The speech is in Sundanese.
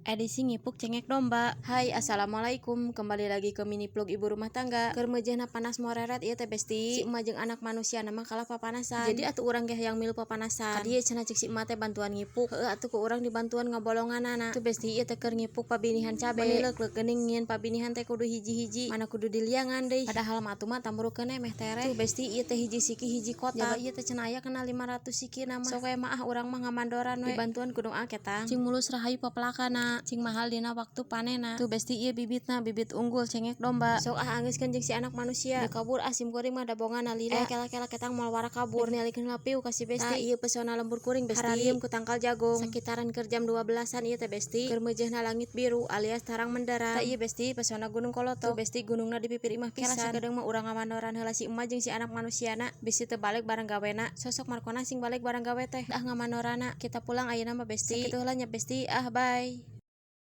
Edisi ngipuk cengek domba. Hai, assalamualaikum, kembali lagi ke mini vlog ibu rumah tangga. Keur meujeuhna panas moreret ieu teh, besti. Si emak jeung anak manusia mah kalah papanasan. Jadi atuh urang ge hayang milu papanasan. Ka dieu cenah cek si emak teh bantuan ngipuk. Heueuh atuh ku urang dibantuan ngabolonganana. Tuh, besti, ieu teh keur ngipuk pabinihan cabe. Meuni leuk-leuk geuning nyieun pabinihan teh kudu hiji-hiji. Mana kudu diliangan deui. Padahal mah atuh mah tamburukeun meh tereh. Tuh, besti, ieu teh hiji siki hiji kotak. Jaba ieu teh cenah aya kena 500 siki na mah. Sok we mah ah, urang mah ngamandoran we. Dibantuan kudu ketang. Cing mulus rahayu papelakana. Cing mahal dina waktu panena. Tuh, besti, ieu bibitna bibit unggul cengek domba. Sok ah, anggeuskeun jeung si anak manusia. Deuk kabur ah sim kuring mah, da bongana lila. Eh, kela-kela ketang moal wara kabur. Nalikeun heula piu ka si besti. Tah, ieu pesona lembur kuring, besti. Hararieum ku tangkal jagung. Sakitaran keur jam 12-an ieu teh, besti. Keur meujeuhna langit biru alias tarang menderang. Tah, ieu, besti, pesona Gunung Kolotok. Tuh, besti, gunungna di pipir imah pisan. Kela sakedeung mah urang ngamandoran heula si emak jeung si anak manusiana. Bisi teu balik bareng gawena. Sosok markona sing balik bareng gawe teh. Dah ngamandorana. Kita pulang ayeuna mah, besti. Sakitu heula nya, besti. Ah, bye.